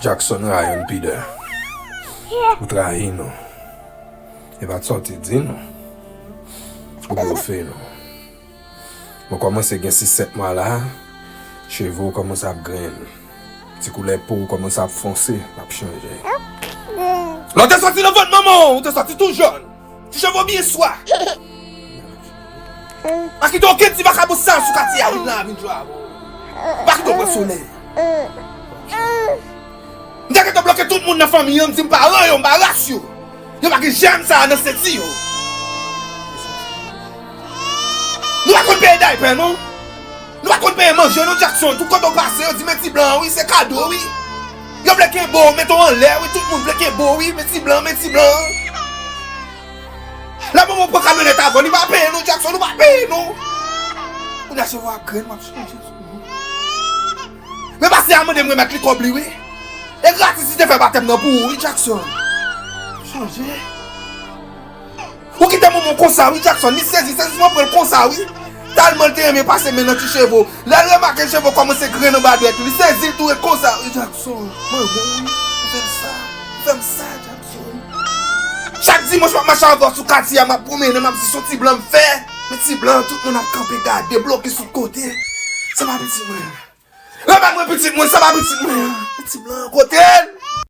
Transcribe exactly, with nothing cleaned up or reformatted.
Jackson Ryan Pider, ou trayi nou. E pa t sa w te di nou. Ou blofe nou. Mwen kòmanse gen sis sèt mwa la, cheve w kòmanse ap grenn. Ti koulè po w kòmanse ap fonse, l ap chanje. Lè w te soti nan vant manman w, ou te soti tou jòn. Ti cheve w byen swa. Pa kite okenn ti vakabon sal sou katye a vin la, vin jwe avè w. Pa kite w pran solèy. M te gentan bloke tout moun nan fanmi an, m di m pa ran yo, m pa ras yo. Yo pa gen jèm sa a nan senti yo. Nou pa konn peye daypè, non. Nou pa konn peye manje, non, Jackson. Tout kote w pase, yo di, "Men ti blan, wi, se kado, wi." Yo vle kenbe w, mete w anlè, wi, tout moun vle kenbe w, wi, men ti blan, men ti blan. Lè manman w pran kamyonèt avè w, li pa peye, non, Jackson, nou pa peye, non. Kounye a, cheve w ap grenn, m ap chanje sou nou. Men pastè a mande m remèt li kòb li, wi. E gratis li te fè batèm nan pou ou, wi, Jackson. Chanje. Ou kite manman w konsa, wi, Jackson. Li sezi, sezisman pran l konsa, wi. Tèlman l te renmen pase men nan ti cheve w. Lè l remake cheve w kòmanse grenn anba dwèt ou, li sezi l tou ret konsa, wi, Jackson. Mwen bon, wi. Ou fè m sa. Ou fè m sa, Jackson. Chak dimanch, m ap mache avè w sou katye a, m ap pwomennen, m ap di, "Se yon ti blan m fè." Men ti blan, tout moun ap kanpe gade, bloke sou kote. Se pa pitit mwen. Remèt mwen pitit mwen, se pa pitit mwen. Pitit blan, kote l?